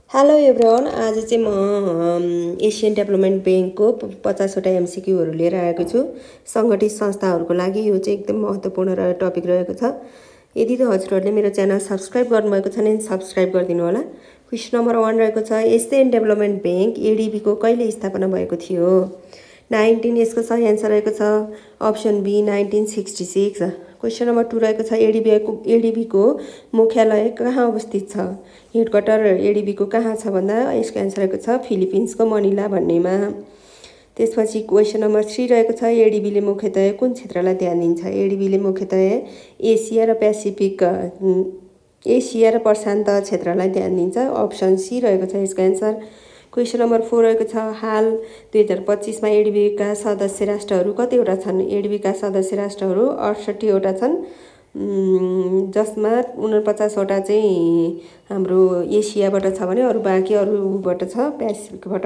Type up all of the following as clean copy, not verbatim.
Hello everyone, आज चाहिँ म एसियन डेभलपमेन्ट ब्याङ्कको 50वटा एमसिक्यूहरू लिएर आएको छु। सङ्गठित संस्थाहरूको लागि यो चाहिँ एकदम महत्त्वपूर्ण टपिक रहेको छ। यदि त हजुरहरूले मेरो च्यानल सब्सक्राइब गर्नुभएको छ भने सब्सक्राइब गरिदिनु होला। क्वेसन नम्बर 1 रहेको छ, एसियन डेभलपमेन्ट ब्याङ्क एडिबीको कहिले स्थापना भएको थियो? 19 यसको सही एन्सर रहेको छ अप्सन बी 1966। क्वेसन नम्बर 2 रहेको छ, एडिबीको मुख्यालय कहाँ अवस्थित छ? हेडक्वार्टर एडिबीको कहाँ छ भन्दा यसको एन्सर रहेको छ फिलिपिन्सको मनिला भन्नेमा। त्यसपछि क्वेसन नम्बर 3 रहेको छ, एडिबीले मुख्यतया कुन क्षेत्रलाई ध्यान दिन्छ? एडिबीले मुख्यतया एसिया र प्रशान्त क्षेत्रलाई ध्यान दिन्छ। अप्सन सी रहेको छ यसको एन्सर। क्वेसन नम्बर 4 रहेको छ, हाल 2025 मा एडिबीका सदस्य राष्ट्रहरू कतिवटा छन्? एडिबीका सदस्य राष्ट्रहरू 68 वटा छन्, जसमा 49वटा चाहिँ हाम्रो एसियाबाट छ भने अरू बाँकी अरूबाट छ पेसिफिकबाट।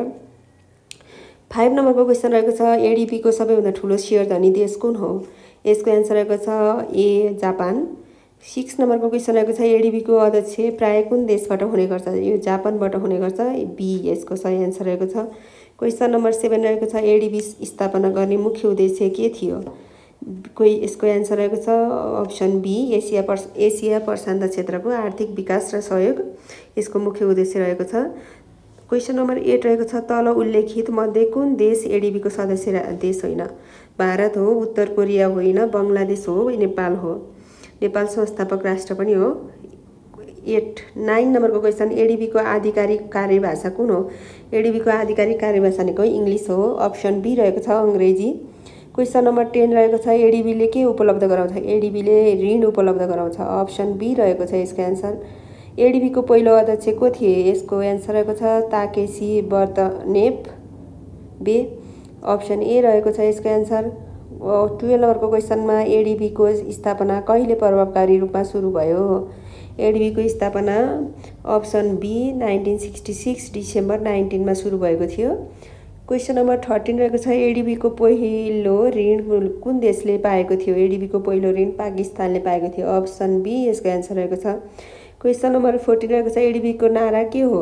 5 नम्बरको क्वेसन रहेको छ, एडिबीको सबैभन्दा ठुलो सेयर धनी देश कुन हो? यसको एन्सर रहेको छ ए जापान। 6 नम्बरको क्वेसन रहेको छ, एडिबीको अध्यक्ष प्राय कुन देशबाट हुने गर्छ? यो जापानबाट हुने गर्छ, बी यसको सही एन्सर रहेको छ। क्वेसन नम्बर 7 रहेको छ, एडिबी स्थापना गर्ने मुख्य उद्देश्य के थियो? यसको एन्सर रहेको छ अप्सन बी एसिया प्रशान्त क्षेत्रको आर्थिक विकास र सहयोग यसको मुख्य उद्देश्य रहेको छ। क्वेसन नम्बर 8 रहेको छ, तल उल्लेखित मध्ये कुन देश एडिबीको सदस्य देश होइन? भारत हो, उत्तर कोरिया होइन, बङ्गलादेश हो, नेपाल हो। नेपाल संस्थापक राष्ट्र पनि हो। 9 नम्बरको क्वेसन, एडिबीको आधिकारिक कार्यभाषा कुन हो? एडिबीको आधिकारिक कार्यभाषा भनेको इङ्ग्लिस हो, अप्सन बी रहेको छ अङ्ग्रेजी। क्वेसन नम्बर 10 रहेको छ, एडिबीले के उपलब्ध गराउँछ? एडिबीले ऋण उपलब्ध गराउँछ, अप्सन बी रहेको छ यसको एन्सर। एडिबीको पहिलो अध्यक्ष को थिए? यसको एन्सर रहेको छ ताकेसी वातनेबे, अप्सन ए रहेको छ यसको एन्सर। 12 नम्बरको क्वेसनमा, एडिबीको स्थापना कहिले प्रभावकारी रूपमा सुरु भयो? एडिबीको स्थापना अप्सन बी 1966 डिसेम्बर 19 मा सुरु भएको थियो। क्वेसन नम्बर 13 रहेको छ, एडिबीको पहिलो ऋण कुन देशले पाएको थियो? एडिबीको पहिलो ऋण पाकिस्तानले पाएको थियो, अप्सन बी यसको एन्सर रहेको छ। क्वेसन नम्बर 14 रहेको छ, एडिबीको नारा के हो?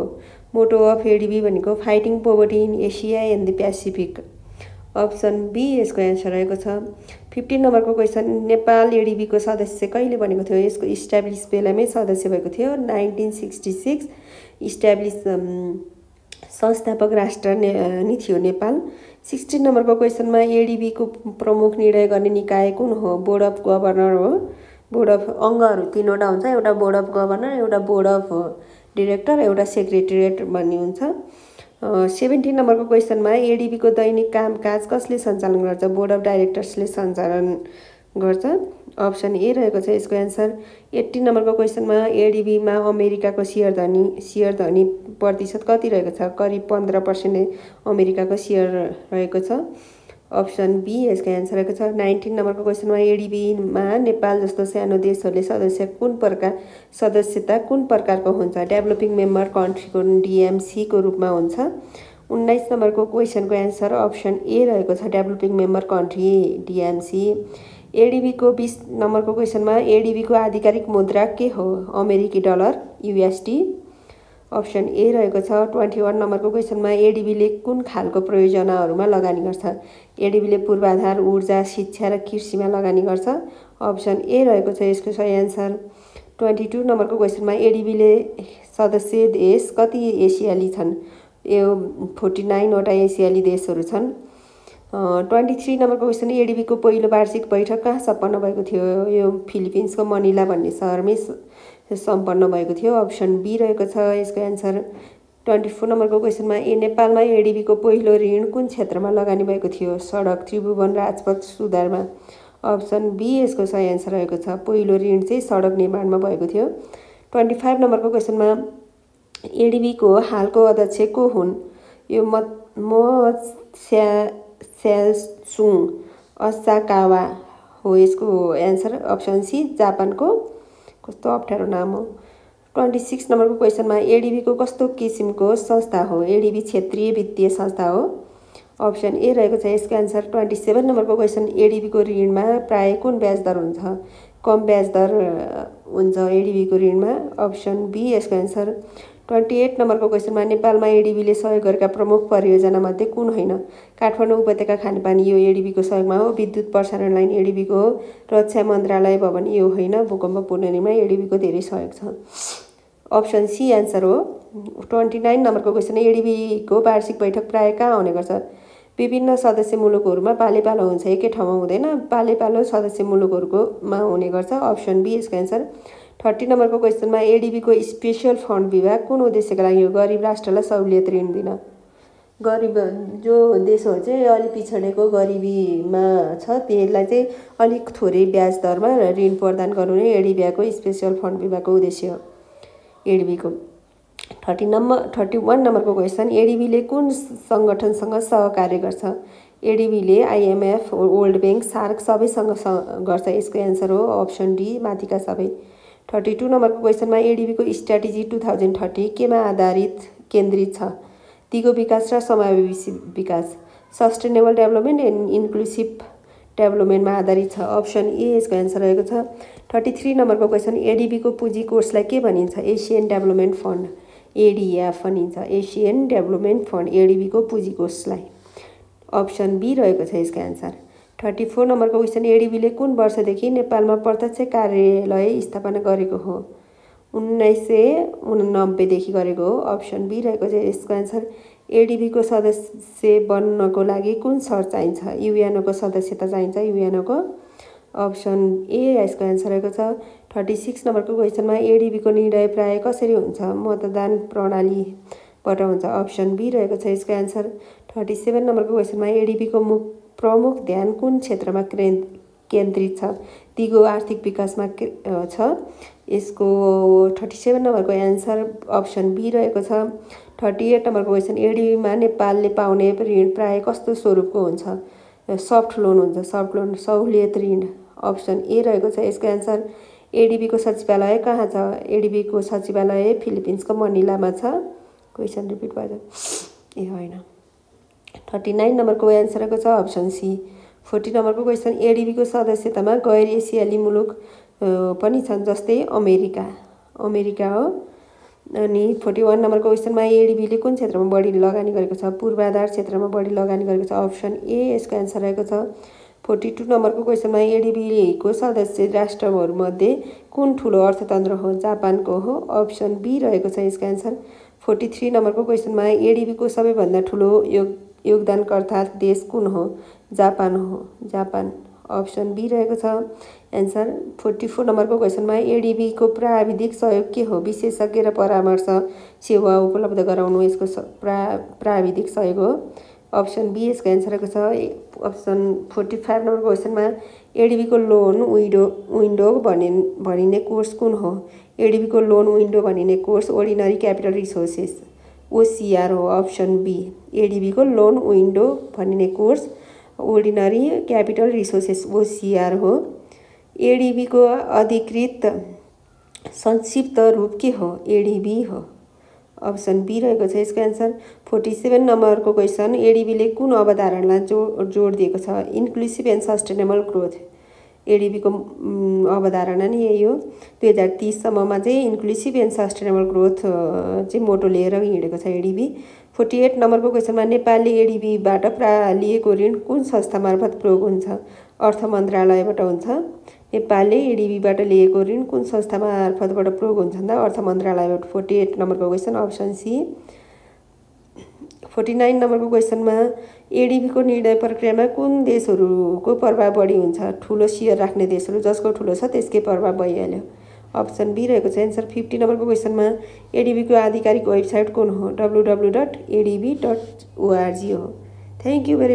मोटो अफ एडिबी भनेको fighting poverty in Asia and the Pacific, option B यसको एन्सर रहेको छ। 15 नम्बरको क्वेसन, नेपाल एडिबीको सदस्य कहिले बनेको थियो? यसको इस्टाब्लिस बेलामै सदस्य भएको थियो, 1966 इस्टाब्लिस संस्थापक राष्ट्र नि थियो नेपाल। 16 नम्बरको क्वेसनमा, एडिबीको प्रमुख निर्णय गर्ने निकाय कुन हो? बोर्ड अफ गभर्नर हो। बोर्ड अफ अङ्गहरू 3वटा हुन्छ, एउटा बोर्ड अफ गभर्नर, एउटा बोर्ड अफ डिरेक्टर, एउटा सेक्रेटेरिएट भन्ने हुन्छ। 17 नम्बरको क्वेसनमा, एडिबीको दैनिक कामकाज कसले सञ्चालन गर्छ? बोर्ड अफ डाइरेक्टर्सले सञ्चालन गर्छ, अप्सन ए रहेको छ यसको एन्सर। 18 नम्बरको क्वेसनमा, एडिबीमा अमेरिकाको सेयर धनी प्रतिशत कति रहेको छ? करिब 15% अमेरिकाको सेयर रहेको छ, अप्सन बी यसको एन्सर रहेको छ। 19 नम्बरको क्वेसनमा, एडिबीमा नेपाल जस्तो सानो देशहरूले सदस्यता कुन प्रकारको हुन्छ? डेभलपिङ मेम्बर कन्ट्रीको डिएमसीको रूपमा हुन्छ। 19 नम्बरको क्वेसनको एन्सर अप्सन ए रहेको छ डेभलपिङ मेम्बर कन्ट्री डिएमसी। एडिबीको 20 नम्बरको क्वेसनमा, एडिबीको आधिकारिक मुद्रा के हो? अमेरिकी डलर युएसडी, अप्सन ए रहेको छ। 21 नम्बरको क्वेसनमा, एडिबीले कुन खालको परियोजनाहरूमा लगानी गर्छ? एडिबीले पूर्वाधार, ऊर्जा, शिक्षा र कृषिमा लगानी गर्छ, अप्सन ए रहेको छ यसको सही एन्सर। 22 नम्बरको क्वेसनमा, एडिबीले सदस्य देश कति एसियाली छन्? यो 49 वटा एसियाली देशहरू छन्। 23 नम्बरको क्वेसन, एडिबीको पहिलो वार्षिक बैठक कहाँ सम्पन्न भएको थियो? यो फिलिपिन्सको मनिला भन्ने सहरमै सम्पन्न भएको थियो, अप्सन बी रहेको छ यसको एन्सर। 24 नम्बरको क्वेसनमा, नेपालमा एडिबीको पहिलो ऋण कुन क्षेत्रमा लगानी भएको थियो? सडक, त्रिभुवन, राजपथ सुधारमा, अप्सन बी यसको सही एन्सर रहेको छ। पहिलो ऋण चाहिँ सडक निर्माणमा भएको थियो। 25 नम्बरको क्वेसनमा, एडिबीको हालको अध्यक्ष को हुन्? यो स्यालसुङ असाकावा हो यसको एन्सर, अप्सन सी जापानको, कस्तो अप्ठ्यारो नाम हो। 26 नम्बरको क्वेसनमा, एडिबीको कस्तो किसिमको संस्था हो? एडिबी क्षेत्रीय वित्तीय संस्था हो, अप्सन ए रहेको छ यसको एन्सर। 27 नम्बरको क्वेसन, एडिबीको ऋणमा प्राय कुन ब्याज दर हुन्छ? कम ब्याज दर हुन्छ एडिबीको ऋणमा, अप्सन बी यसको एन्सर। 28 नम्बरको क्वेसनमा नेपालमा एडिबीले सहयोग गरेका प्रमुख परियोजनामध्ये कुन होइन? काठमाडौँ उपत्यका खानेपानी यो एडिबीको सहयोगमा हो। विद्युत प्रसारण लाइन एडिबीको हो। रक्षा मन्त्रालय भवन यो होइन। भूकम्प पुनर्निर्माण एडिबीको धेरै सहयोग छ। अप्सन सी एन्सर हो। 29 नम्बरको क्वेसन एडिबीको वार्षिक बैठक प्राय कहाँ हुने गर्छ? विभिन्न सदस्य मुलुकहरूमा पालेपालो हुन्छ, एकै ठाउँमा हुँदैन। पालेपालो सदस्य मुलुकहरूकोमा हुने गर्छ। अप्सन बी यसको एन्सर। 30 नम्बरको क्वेसनमा एडिबीको स्पेसल फन्ड विभाग कुन उद्देश्यका लागि हो? गरिब राष्ट्रलाई सहुलियत ऋण दिन। गरिब जो देशहरू चाहिँ अलिक पिछडेको गरिबीमा छ त्यसलाई चाहिँ अलिक थोरै ब्याज दरमा ऋण प्रदान गर्नु नै एडिबीको स्पेसल फन्ड विभागको उद्देश्य हो। एडिबीको 31 नम्बरको क्वेसन एडिबीले कुन सङ्गठनसँग सहकार्य गर्छ? एडिबीले आइएमएफ, वर्ल्ड ब्याङ्क, सार्क सबैसँग गर्छ। यसको एन्सर हो अप्सन डी माथिका सबै। 32 नम्बरको क्वेसनमा एडिबीको स्ट्र्याटेजी 2030 केमा आधारित केन्द्रित छ? दिगो विकास र समावेशी विकास, सस्टेनेबल डेभलपमेन्ट एन्ड इन्क्लुसिभ डेभलपमेन्टमा आधारित छ। अप्सन ए यसको एन्सर रहेको छ। 33 नम्बरको क्वेसन एडिबीको पुँजी कोषलाई के भनिन्छ? एसियन डेभलपमेन्ट फन्ड एडिएफ भनिन्छ। एसियन डेभलपमेन्ट फन्ड एडिबीको पुँजी कोषलाई। अप्सन बी रहेको छ यसको एन्सर। 34 नम्बरको क्वेसन एडिबीले कुन वर्षदेखि नेपालमा प्रत्यक्ष कार्यालय स्थापना गरेको हो? 1989 देखि गरेको हो। अप्सन बी रहेको छ यसको एन्सर। एडिबीको सदस्य बन्नको लागि कुन शर्त चाहिन्छ? युएनको सदस्यता चाहिन्छ। युएनको अप्सन ए यसको एन्सर रहेको छ। 36 नम्बरको क्वेसनमा एडिबीको निर्णय प्राय कसरी हुन्छ? मतदान प्रणालीबाट हुन्छ। अप्सन बी रहेको छ यसको एन्सर। 37 नम्बरको क्वेसनमा एडिबीको प्रमुख ध्यान कुन क्षेत्रमा केन्द्रित छ? दिगो आर्थिक विकासमा छ। यसको 37 नम्बरको एन्सर अप्सन बी रहेको छ। 38 नम्बरको क्वेसन एडिबीमा नेपालले पाउने ऋण प्राय कस्तो स्वरूपको हुन्छ? सफ्ट लोन हुन्छ। सफ्ट लोन सहुलियत ऋण। अप्सन ए रहेको छ यसको एन्सर। एडिबीको सचिवालय कहाँ छ? एडिबीको सचिवालय फिलिपिन्सको मनिलामा छ। क्वेसन रिपिट भयो ए होइन। 39 नम्बरको एन्सर रहेको छ अप्सन सी। 40 नम्बरको क्वेसन एडिबीको सदस्यतामा गैर एसियाली मुलुक पनि छन् जस्तै अमेरिका हो। अनि 41 नम्बरको क्वेसनमा एडिबीले कुन क्षेत्रमा बढी लगानी गरेको छ? पूर्वाधार क्षेत्रमा बढी लगानी गरेको छ। अप्सन ए यसको एन्सर रहेको छ। 42 नम्बरको क्वेसनमा एडिबीको सदस्य राष्ट्रहरूमध्ये कुन ठुलो अर्थतन्त्र हो? जापानको हो। अप्सन बी रहेको छ यसको एन्सर। 43 नम्बरको क्वेसनमा एडिबीको सबैभन्दा ठुलो योगदानकर्ता देश कुन हो? जापान हो। जापान अप्सन बी रहेको छ एन्सर। 44 नम्बरको क्वेसनमा एडिबीको प्राविधिक सहयोग के हो? विशेषज्ञ र परामर्श सेवा उपलब्ध गराउनु यसको प्राविधिक सहयोग हो। अप्सन बी यसको एन्सर रहेको छ। अप्सन 45 नम्बरको क्वेसनमा एडिबीको लोन विन्डो भनिने कोर्स कुन हो? एडिबीको लोन विन्डो भनिने कोर्स अर्डिनरी क्यापिटल रिसोर्सेस ओसिआर हो। अप्सन बी एडिबीको लोन विन्डो भनिने कोर्स अर्डिनरी क्यापिटल रिसोर्सेस ओसिआर हो। एडिबीको अधिकृत संक्षिप्त रूप के हो? एडिबी हो। अप्सन बी रहेको छ यसको एन्सर। 47 नम्बरको क्वेसन एडिबीले कुन अवधारणालाई जोड दिएको छ? Inclusive and sustainable growth. एडिबीको अवधारणा नै यही हो। 2030 सम्ममा चाहिँ इन्क्लुसिभ एन्ड सस्टेनेबल ग्रोथ चाहिँ मोटो लिएर हिँडेको छ एडिबी। 48 नम्बरको क्वेसनमा नेपालले एडिबीबाट लिएको ऋण कुन संस्था मार्फत प्रयोग हुन्छ? अर्थ मन्त्रालयबाट हुन्छ। नेपालले एडिबीबाट लिएको ऋण कुन संस्था मार्फतबाट प्रयोग हुन्छ भन्दा अर्थ मन्त्रालयबाट। 48 नम्बरको क्वेसन अप्सन सी। 49 नम्बरको क्वेसनमा एडिबीको निर्णय प्रक्रियामा कुन देशहरूको प्रभाव बढी हुन्छ? ठुलो सेयर राख्ने देशहरू, जसको ठुलो छ त्यसकै प्रभाव भइहाल्यो। अप्सन बी रहेको छ एन्सर। 50 नम्बरको क्वेसनमा एडिबीको आधिकारिक वेबसाइट कुन हो? www.adb.org हो। Thank you very